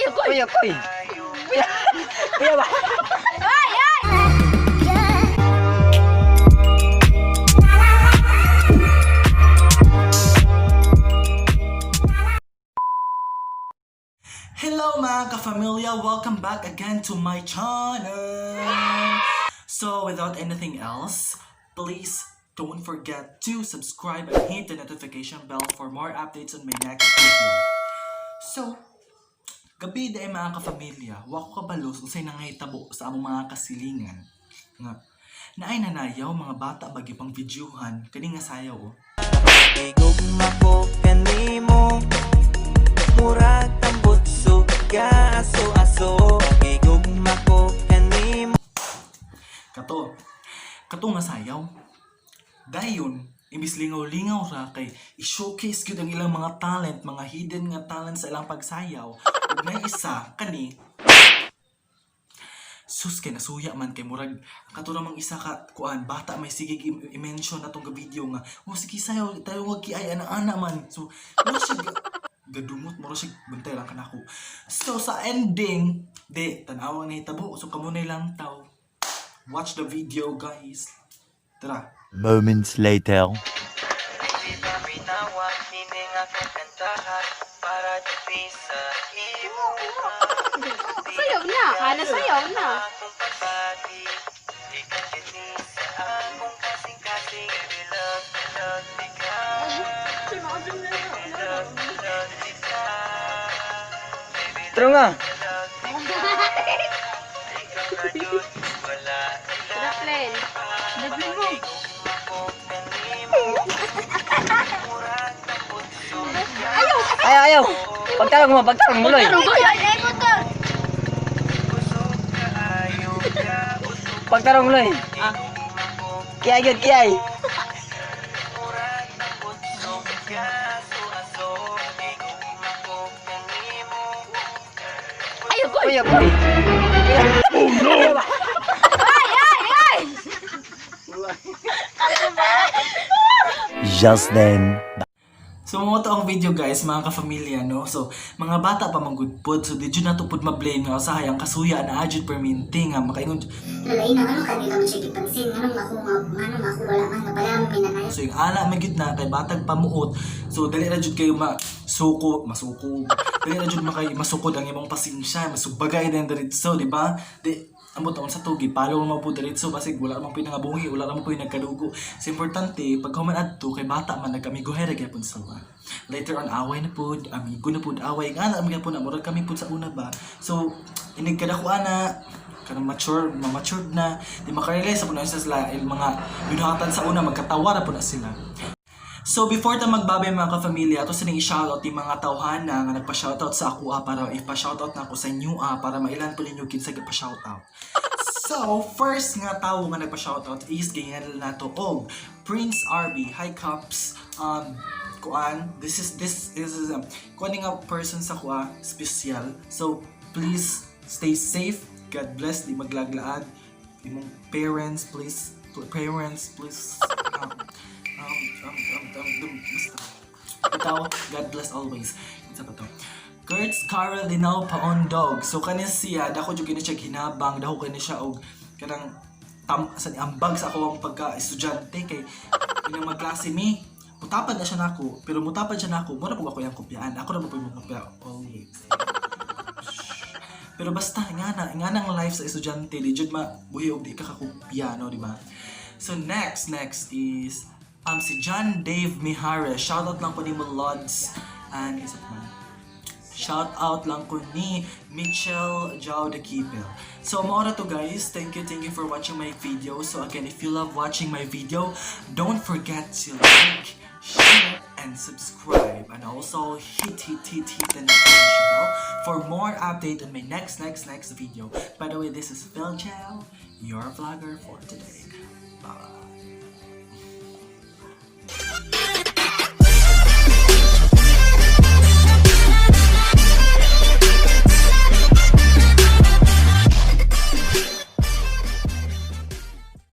Kuya, kuy. Kuya. Kuya ba? Ay, ay! Hello, mga ka-familia! Welcome back again to my channel! So, without anything else, please don't forget to subscribe and hit the notification bell for more updates on my next video. So, gabi day, mga ka-familia, wa ko kabalos unsay nangahitabo sa among mga kasilingan. Nga, naay nanayaw mga bata bagi pang videohan, kani nga sayaw oh. Gugma ko kanimo, murag tambutso aso aso. Gigugma ko kanimo. Kato. Kato nga sayaw. Dayon, imbis lingaw-lingaw ra kay i-showcase gyud ang ilang mga talent, mga hidden nga talent sa ilang pagsayaw. Ug may isa kani, sus, kay nasuya man kay murag kato namang isa ka kuan bata may sige i-mention na tong video nga, "Oh, sige, sayaw tayo, wag kiay ana-ana man." So mura siya gadumot, mura siya bantay lang kanako. So sa ending di tan-awang nahitabo. So kamo na lang taw, watch the video, guys. Tara. Moments later. Di ba binawa kini nga kakantahan para diri sa imo? Sayaw na! Ana, sayaw na! Akong pagbati, ikaw kini sa akong kasing-kasing. Baby, love, love ikaw. Baby, love, love ikaw. Baby, Tara nga. love ikaw. Ikaw na yun, wala ila. Daplin. Daplin mo. Ayaw, ayaw. Pagtarong mo, pagtarong mo, Loy. Ay, motor! Pagtarong, Loy. Kiyay, gyud, kiyay. Ayaw ko! Kuya, kuy. Ay, ay, ay! Just then. So mo to ang video, guys, mga ka-familia, no. So mga bata pa manggud pod, so di jud nato pod ma-blame nga usahay ang kasuya na ajud perminti nga makaingon. Lalay na ngano kani ka man siya gipansin, nganong ako nga, nganong ako wala man nga pala mo minanayo. So yung ana man gyud na kay batag pamuot. So dali ra jud kayo masuko, masuko. Dali ra jud makay masukod ang imong pasensya, masubagay din diretso, di ba? Di ambot taon sa tugi, palo mo po diretso basig wala man puy nangabuhi, wala man puy nagkadugo. So importante pag human adto kay bata man nagkamigo ra gyapon sila. Later on away na pud, amigo na pud away. Nga na gyapon na murag kami pud sa una ba. So inig kada ko ana kanang mature, ma-matured na, di makarealize po na sila il mga binuhatan sa una, magkatawa ra po na sila. So before ta magbabay, mga ka-familia, ato sining i-shoutout yung mga tawhana nga nagpa-shoutout sa ako ah, para ipa-shoutout na ako sa inyo ah, para mailan po ninyo kinsa pa-shoutout. So, first nga tawo nga nagpa-shoutout is ganyan nato og Prince RB. Hi, Cups. Kuan, this is kuan nga person sa kuha special. So, please stay safe. God bless, di maglaglaad. Imong parents, please, parents, please. Basta. Ikaw, God bless always. Isa pa to. Kurtz Carl Linaw Paondog. So kanin siya, dako jud kini siya hinabang, dako kini siya og kanang tam sa ambag sa ako ang pagka-estudyante kay inang magklase mi. Mutapad na siya nako, pero mutapad siya nako, mura po ako yang kopyaan. Ako na po yung kopya always. Pero basta nga na ang life sa estudyante, di jud mabuhi og di ka kakopya, no, di ba? So next is si John Dave Mijares. Shoutout lang ko ni mo, Lods, and isa pa man. Shout out lang ko ni Mitchell Jao de Kipel. So, maura to, guys. Thank you for watching my video. So again, if you love watching my video, don't forget to like, share, and subscribe. And also, hit, hit, hit, hit the notification bell for more update on my next, next, next video. By the way, this is Phil Chow, your vlogger for today. Bye.